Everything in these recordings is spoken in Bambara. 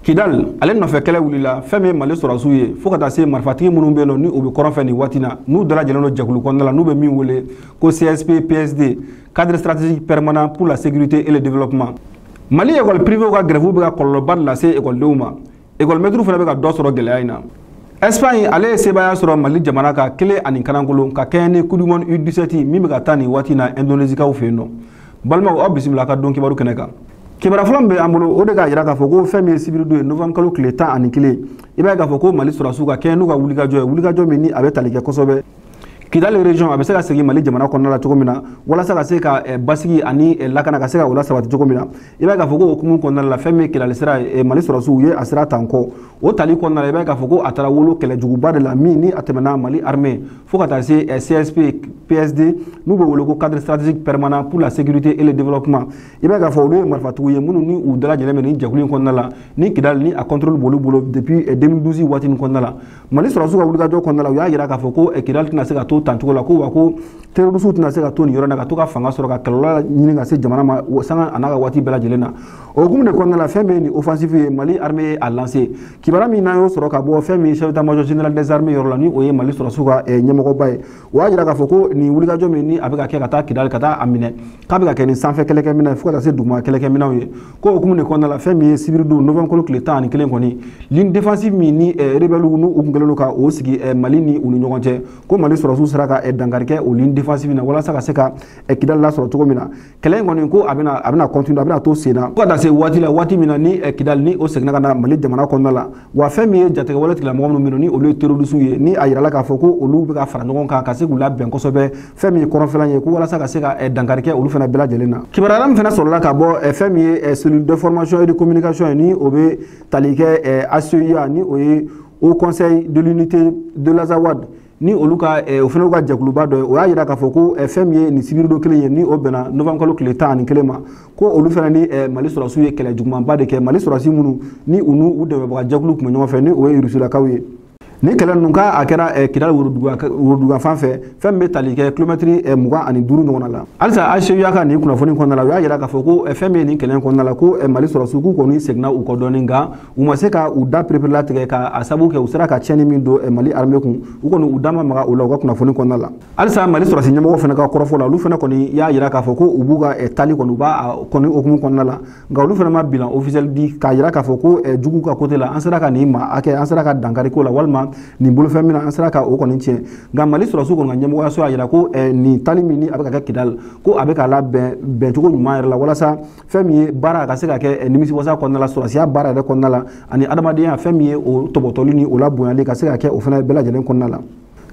Kidal ale nɔfɛ kɛlɛ wulila fɛn min ye Mali sɔrɔdasiw ye fo ka taa se marifatigi minnu bɛ yen nɔ ni u bɛ kɔrɔn fɛ nin waati na n'u dalajɛlen don jɛkulu kɔnɔna la n'u bɛ min wele ko CSP PSD, cadre stratégique permanent pour la sécurité et le développement. Mali école privée ka grève bɛ ka kɔlɔlɔba de lase ekɔlidenw ma, école maître fana bɛ ka dɔ sɔrɔ gɛlɛya in na. Espagne ale ye sebaaya sɔrɔ Mali jamana kan 1 ani kanankolon ka kɛɲɛ ni Coupe du monde U17 min bɛ ka taa nin waati in na Indonésikaw fɛ yen nɔ. Balimaw, aw bisimila ka don kibaru kɛnɛ kan. Kibaruya fɔlɔ min bɛ an bolo, o de k'a jira k'a fɔ ko fɛn min ye sibiridon ye, novembre kalo tile 11, i b'a ye k'a fɔ ko Mali sɔrɔdasiw ka kɛɲɛ n'u ka wulikajɔ ye, wulikajɔ min ni a bɛ tali kɛ kosɛbɛ Kidal région a bɛ se ka segin Mali jamana kɔnɔna la cogo min na, walasa ka se ka basigi ani lakana ka se ka o la sabati cogo min na. I b'a ye k'a fɔ ko o hukumu kɔnɔna la, fɛn min ye Kidali sira ye, Mali sɔrɔdasiw ye a sira ta n kɔ. O tali kɔnɔna la, i b'a ye k'a fɔ ko a taara wolo kɛlɛjuguba de la min ni a tɛmɛna Mali armée fo ka taa se CSP PSD, n'u bɛ wele ko cadre stratégique permanent pour la sécurité et le développement. I b'a ye k'a fɔ olu ye marifatigiw ye minnu ni u dalajɛlen bɛ nin jɛkulu in kɔnɔna la, ni Kidali ni a contrôle b'olu bolo depuis 2012 waati nin kɔnɔna la. Mali sɔrɔdasiw ka wulikajɔ kɔnɔna la, u y'a jira k'a fɔ ko Kidali tɛna se ka to tan cogo la, ko wa ko terroriste tɛna se ka to nin yɔrɔ in na ka to ka fanga sɔrɔ ka kɛlɛla ɲini ka se jamana ma sanga a n'a ka waati bɛɛ lajɛlen na. O hukumu de kɔnɔna la, fɛn min ye nin offensive ye, Mali armée ye a lancé. Kibaruya min n'an y'o sɔrɔ ka bɔ fɛn min ye chef d'état-major général des armées yɔrɔ la, ni o ye Mali sɔrɔdasiw ka ɲɛmɔgɔba ye, o y'a jira k'a fɔ ko nin wulikajɔ min ni a bɛ ka kɛ ka taa Kidali ka taa a minɛ, k'a bɛ ka kɛ ni sanfɛ kɛlɛkɛminɛn ye fo ka taa se duguma kɛlɛkɛminɛnw ye. Ko hukumu de kɔnɔna la, fɛn min ye sibiridon novembre kalo tile 11 kɔni, ligne défensive min ni rebelles n'u kun kɛlen don ka o sigi Mali ni u ni ɲɔgɔn cɛ, ko Mali sɔrɔdasiw sera ka dankari kɛ o ligne défensive na walasa ka se ka Kidali lasɔrɔ cogo min na. Kɛlɛ in kɔni ko a bɛna continuer, a bɛna to sen na fo ka taa se waati la, waati min na ni Kidali ni o seginna ka na Mali jamana kɔnɔna la. Wa fɛn min ye jatigɛwale tigilamɔgɔ minnu bɛ yen nɔ ni olu ye terroristes ye, ni a yirala k'a fɔ ko olu bɛ ka fara ɲɔgɔn kan ka se k'u labɛn kosɛbɛ, fɛn min ye kɔrɔnfɛla ye, ko walasa ka se ka dankari kɛ olu fana bɛɛ lajɛlen na. Kibaruya min fana sɔrɔla ka bɔ fɛn min ye cellule d'information et de communication ye, ni o bɛ tali kɛ HCUA, ni o ye Haut Conseil de l'unité de l'Azawad, ni olu ka o fana ka jɛkuluba dɔ ye, o y'a jira k'a fɔ ko fɛn min ye nin sibiridon kelen ye, ni o bɛnna novembre kalo tile 11 ma, ko olu fana ni Mali sɔrɔdasiw ye kɛlɛ jugumanba de kɛ. Mali sɔrɔdasi minnu ni u n'u dɛmɛbaga jɛkulu tun bɛ ɲɔgɔn fɛ, ni o ye Rusilakaw ye, ni kɛlɛ ninnu k'a kɛra Kidali worodugu fan fɛ, fɛn min bɛ tali kɛ kilomɛtiri 25 ɲɔgɔn la. Halisa HCUA ka nin kunnafoni kɔnɔna la, u y'a jira k'a fɔ ko fɛn min ye nin kɛlɛ in kɔnɔna la, ko Mali sɔrɔdasiw k'u kɔni seginna u kɔ dɔɔnin, nka u ma se ka u da pereperelatigɛ ka a sababu kɛ u sera ka tiɲɛni min don Mali armée kun, u kɔni u da ma maga o la u ka kunnafoni kɔnɔna la. Halisa Mali sɔrɔdasi ɲɛmɔgɔ fana ka kɔrɔfɔ la, olu fana kɔni y'a jira k'a fɔ ko u b'u ka taali kɔni u b'a kɔni hukumu kɔnɔna la, nka olu fana ma bilan officiel di k'a jira k'a fɔ ko jugu ka côté la, an sera ka nin maa hakɛ, an sera ka dankari ko la, walima nin bolofɛn min na an sera ka o kɔni tiɲɛ. Nka Mali sɔrɔdasiw kɔni ka ɲɛmɔgɔyaso y'a jira ko nin taali min ni a bɛ ka kɛ Kidali, ko a bɛ ka labɛn bɛncogo ɲuman yɛrɛ la, walasa fɛn min ye baara a ka se ka kɛ nimisiwasa kɔnɔna la, sɔrɔdasiya baara yɛrɛ kɔnɔna la, ani adamadenya, fɛn min ye o tɔbɔtɔli ni o labonyali ka se ka kɛ o fana bɛɛ lajɛlen kɔnɔna la.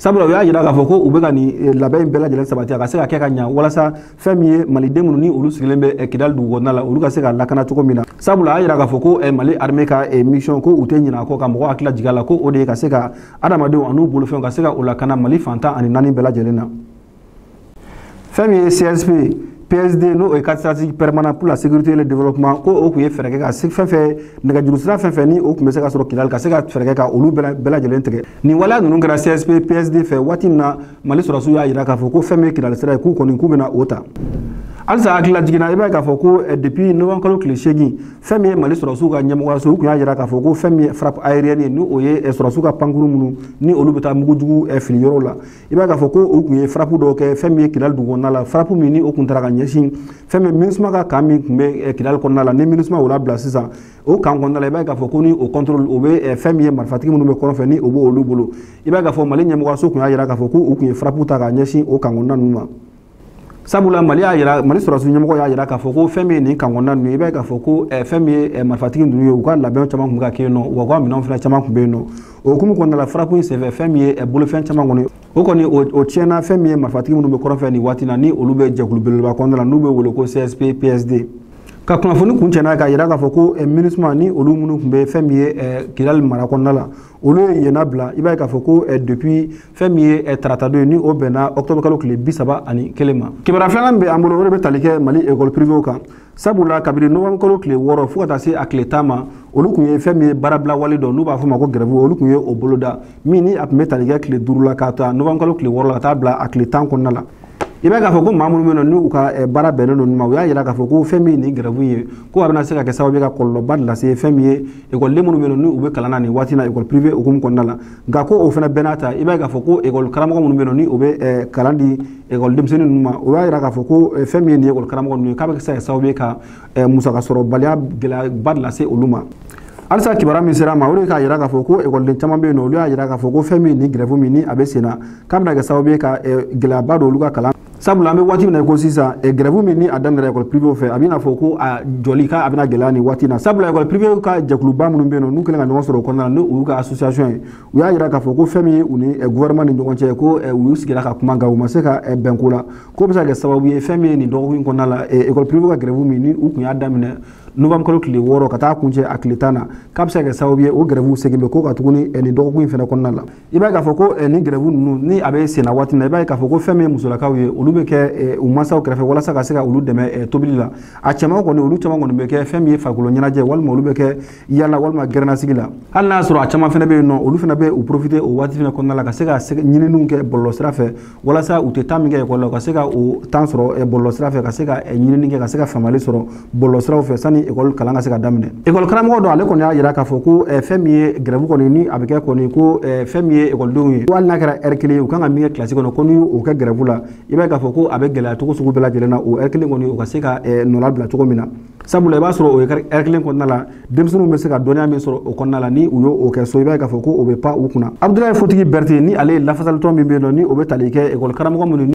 Sabula u y'a jira k'a fɔ ko u bɛ ka nin labɛn in bɛɛ lajɛlen sabati a ka se ka kɛ ka ɲa, walasa fɛn min ye maliden minnu ni olu sigilen bɛ Kidali dugu kɔnɔna la, olu ka se ka lakana cogo min na. Sabula a y'a jira k'a fɔ ko Mali armée ka mission, ko u tɛ ɲinɛ a kɔ ka mɔgɔ hakili jigin a la, ko o de ye ka se ka adamadenw an'u bolofɛnw ka se ka o lakana Mali fan 14 bɛɛ lajɛlen na. Fɛn min ye CSP PSD, n'o ye cadre stratégique permanent pour la sécurité et le développement, ko o tun ye fɛɛrɛ kɛ ka se fɛn fɛn nɛgɛjuru sira fɛn fɛn ni o tun bɛ se ka sɔrɔ Kidali, ka se ka fɛɛrɛ kɛ ka olu bɛɛ lajɛlen tigɛ. Nin waleya ninnu kɛra CSP PSD fɛ waati min na Mali sɔrɔdasiw y'a jira k'a fɔ ko fɛn min ye Kidali sira ye, k'u kɔni k'u bɛna o ta. Halisa hakilila jiginna, i b'a ye k'a fɔ ko depuis novembre kalo tile 8, fɛn min ye Mali sɔrɔdasiw ka ɲɛmɔgɔyaso, u tun y'a jira k'a fɔ ko fɛn min ye frappe aérienne ye, ni o ye sɔrɔdasiw ka pankuru minnu ni olu bɛ taa mugujugu fili yɔrɔw la, i b'a ye k'a fɔ ko u tun ye frappe dɔw kɛ fɛn min ye Kidali dugu kɔnɔna la, frappe min ni o tun taara ka ɲɛsin fɛn min MINUSMA ka camp min tun bɛ Kidali kɔnɔna la, ni MINUSMA o labila sisan o camp kɔnɔna la. I b'a ye k'a fɔ ko ni o contrôle o bɛ fɛn min ye marifatigi minnu bɛ kɔrɔn fɛ, ni o b'olu bolo. I b'a ye k'a fɔ Mali ɲɛmɔgɔyaso tun y'a jira k'a fɔ ko u tun ye frappe ta ka ɲɛsin o camp kɔnɔna ninnu ma. Sabula Mali y'a yira, Mali sɔrɔdasi ɲɛmɔgɔ y'a yira k'a fɔ ko fɛn min ye nin camp kɔnɔna ninnu ye, i b'a ye k'a fɔ ko fɛn min ye marifatigi ninnu ye, u ka labɛnw caman tun bɛ ka kɛ yen nɔ, wa u ka minɛnw fana caman tun bɛ yen nɔ. O hukumu kɔnɔna la, frappe in senfɛ, fɛn min ye bolofɛn caman kɔni o kɔni o tiɲɛna fɛn min ye marifatigi minnu bɛ kɔrɔn fɛ nin waati na, ni olu bɛ jɛkulu belebeleba kɔnɔna la n'u bɛ wele ko CSP PSD. Ka kunnafoni kun cɛ n'a ye k'a jira k'a fɔ ko MINUSMA ni olu minnu tun bɛ fɛn min ye Kidali mara kɔnɔna la, olu ye yen labila. I b'a ye k'a fɔ ko depuis fɛn min ye tarata don ye, ni o bɛnna octobre kalo tile 31 ma. Kibaruya filanan min bɛ an bolo, o de bɛ tali kɛ Mali école privée kan. Sabula kabini novembre kalo tile 6 fo ka taa se a tile 10 ma, olu tun ye fɛn min ye baarabila wale dɔ n'u b'a fɔ o ma ko grève, olu tun ye o boloda min ni a tun bɛ tali kɛ tile 5 la, k'a ta novembre kalo tile 6 la ka taa bila a tile 10 kɔnɔna la. I b'a k'a fɔ ko maa minnu bɛ yen nɔ n'u ka baara bɛnnen don nin ma, u y'a jira k'a fɔ ko fɛn min nin grève ye, ko a bɛna se ka kɛ sababu ye ka kɔlɔlɔba lase fɛn min ye ekɔliden minnu bɛ yen nɔ n'u bɛ kalan na nin waati in na école privée hukumu kɔnɔna la. Nka ko o fana bɛɛ n'a ta, i b'a ye k'a fɔ ko ekɔli karamɔgɔ minnu bɛ yen nɔ ni u bɛ kalan di ekɔli denmisɛnnin ninnu ma, o y'a jira k'a fɔ ko fɛn min ye nin ekɔli karamɔgɔ ninnu ye, k'a bɛ se ka kɛ sababu ye ka musaka sɔrɔbaliya gɛlɛyaba lase olu ma. Halisa kibaruya min sera a ma, o de k'a jira k'a fɔ ko ekɔliden caman bɛ yen nɔ, olu y'a jira k'a fɔ ko fɛn min ni grève min ni a bɛ sen na, k'a bɛna kɛ sababu ye ka gɛlɛyaba don olu ka kalan. Sabula an bɛ waati min na i ko sisan, grève min ni a daminɛra école privée fɛ, a bɛ n'a fɔ ko a jɔli k'a bɛna gɛlɛya nin waati in na. Sabula école privée ka jɛkuluba minnu bɛ yen nɔ, n'u kɛlen ka ɲɔgɔn sɔrɔ o kɔnɔna la, n'o y'u ka association ye, u y'a jira k'a fɔ ko fɛn min ye u ni gouvernement ni ɲɔgɔn cɛ, ko u y'u sigira ka kuma, nka u ma se ka bɛn ko la, k'o bɛ se ka kɛ sababu ye fɛn min ye nin dɔgɔkun in kɔnɔna la, école privée ka grève min ni u tun y'a daminɛ novembre kalo tile 6 ka taa kuncɛ a tile 10 na, k'a bɛ se ka kɛ sababu ye o grève segin bɛ ko ka tuguni nin dɔgɔkun in fana kɔnɔna la. I b'a ye k'a fɔ ko nin grève ninnu ni a bɛ sen na waati min na, i b'a ye k'a fɔ ko fɛn min ye musolakaw ye, olu bɛ kɛ u mansaw kɛrɛfɛ walasa ka se ka olu dɛmɛ tobili la. A cɛman kɔni, olu caman kɔni bɛ kɛ fɛn min ye farikolo ɲɛnajɛ, walima olu bɛ kɛ yala walima gɛrɛnnasigi la. Hali n'a y'a sɔrɔ a caman fana bɛ yen nɔ, olu fana bɛ u profiter o waati fana kɔnɔna la ka se ka ɲininiw kɛ bɔlɔlɔsira fɛ, walasa u tɛ temps min kɛ ekɔli la, u ka se ka o temps sɔrɔ bɔlɔlɔsira fɛ, ka se ka ɲinini kɛ, ka se ka faamuyali sɔrɔ bɔlɔlɔsiraw fɛ sani ekɔli kalan ka se ka daminɛ. Ekɔli karamɔgɔ dɔ, ale kɔni y'a jira k'a fɔ ko fɛn min ye grève kɔni ni a bɛ kɛ kɔni, ko fɛn min ye ekɔlidenw ye, hali n'a kɛra heure kelen ye, u kan ka min kɛ kilasi kɔnɔ, ko ni o kɛ grève la, i b'a ye k'a fɔ ko a bɛ gɛlɛya cogo sugu bɛɛ lajɛlen na o heure kelen kɔni o ka se ka nɔ bila cogo min na. Sabula i b'a sɔrɔ o heure kelen kɔnɔna la, denmisɛnninw bɛ se ka dɔnniya min sɔrɔ o kɔnɔna la, ni u y'o kɛ so, i b'a ye k'a fɔ ko o bɛ pan u kunna. Abudulayi Fotigi Berete, ni ale ye lafasalitɔn min bɛ yen nɔ ni o bɛ tali kɛ ekɔli karamɔgɔ minnu